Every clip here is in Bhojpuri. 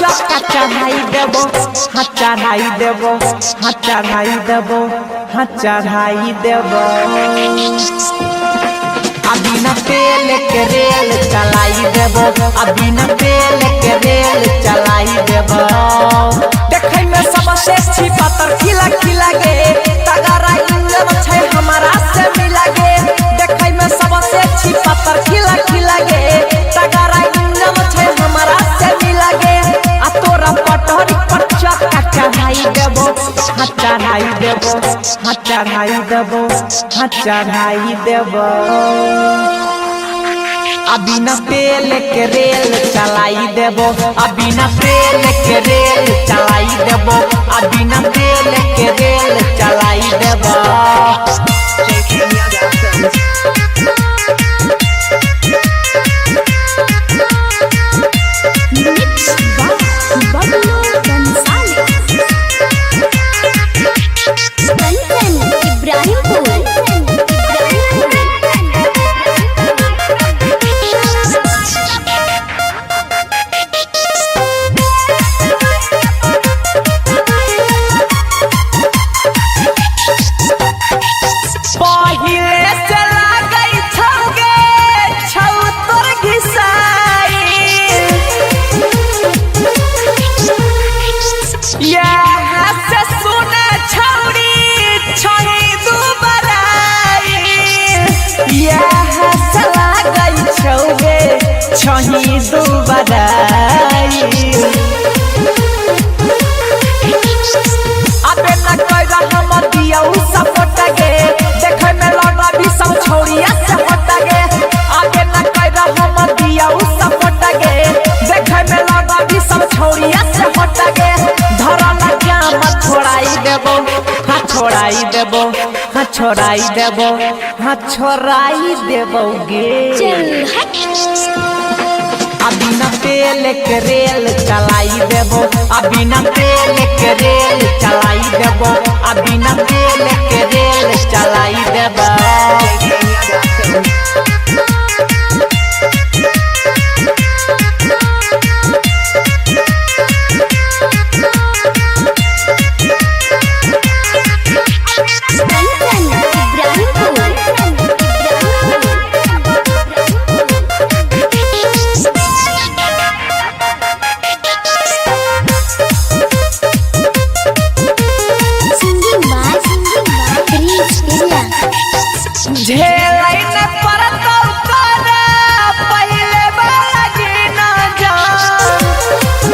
चक्का चढ़ाई देबो, हाँ चढ़ाई देबो, हाँ चढ़ाई देबो, हाँ चढ़ाई देबो। आ बिना तेल के रेल चलाई देबो, आ बिना तेल के रेल चलाई देबो। देखै में सबसे छी पातर खिला खिला गे, तगड़ा इंजन छै हमारा से मिला गे। देखै में सबसे छी पातर खिला खिला गे, तगड़ा इंजन छै हमारा से मिला गे। आ तोरा पटरी पर चक्का चढ़ाई देबो, हाँ चढ़ाई देबो, हाँ चढ़ाई देबो, हाँ चढ़ाई देबो। आ बिना तेल के रेल चलाई देबो, आ बिना तेल के रेल चलाई देबो, आ बिना तेल के रेल चलाई देबो। JK Yadav Films. Mix by Bablu Bansali. Kanchan Ibrahimpur. पहिले से लागै छौ गे, छौ तोर घिसाई। यहाँ से सुने छौरी छही दू बराई। यहाँ से लागै छौ गे, छही दू बराई। अबे न कइरा हम दियौ सपोर्ट गे, देखै में लड़ा भी सब छौरिया से हट गे। अबे न कइरा हम दियौ सपोर्ट गे, देखै में लड़ा भी सब छौरिया से हट गे। धरल जाम छोड़ाई देबो, हाँ छोड़ाई देबो, हाँ छोड़ाई देबो, हाँ छोड़ाई देबो गे। चल हट। आ बिना तेल के रेल चलाई देबो, आ बिना तेल के रेल चलाई देबो, आ बिना तेल के रेल चलाई देबो। JK Yadav Films. Kanchan Ibrahimpur. Singing by Prince Birla. झेलै न पड़तौ तोरा पहिले वाला जीना जान।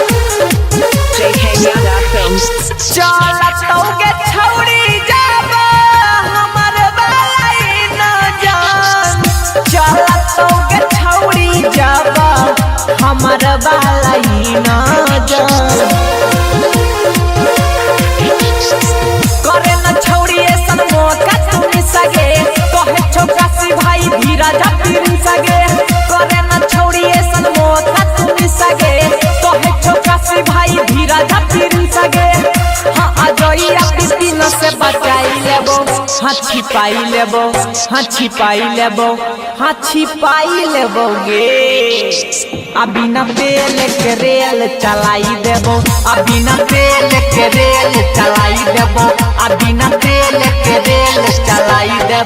JK Yadav Films. चलतौ गे छौरी जाब हमर वाला न जान। चलतौ गे छौरी जाब हमर वाला न जान। करे न छौरी ऐसन मौका तुम सगे, कहे छौकासी भाई धीरज पीर सगे। करे न छौरी ऐसन मौका तुम सगे, कहे छौकासी भाई धीरज पीर सगे। हाँ अजइया पिपिन से बचाई लेबो, हाँ छिपाई लेबो, हाँ छिपाई लेबो, हाँ छिपाई लेबो गे। आ बिना तेल के रेल चलाई देबो, आ बिना तेल के रेल चलाई देबो, आ बिना तेल के रेल चलाई देबो।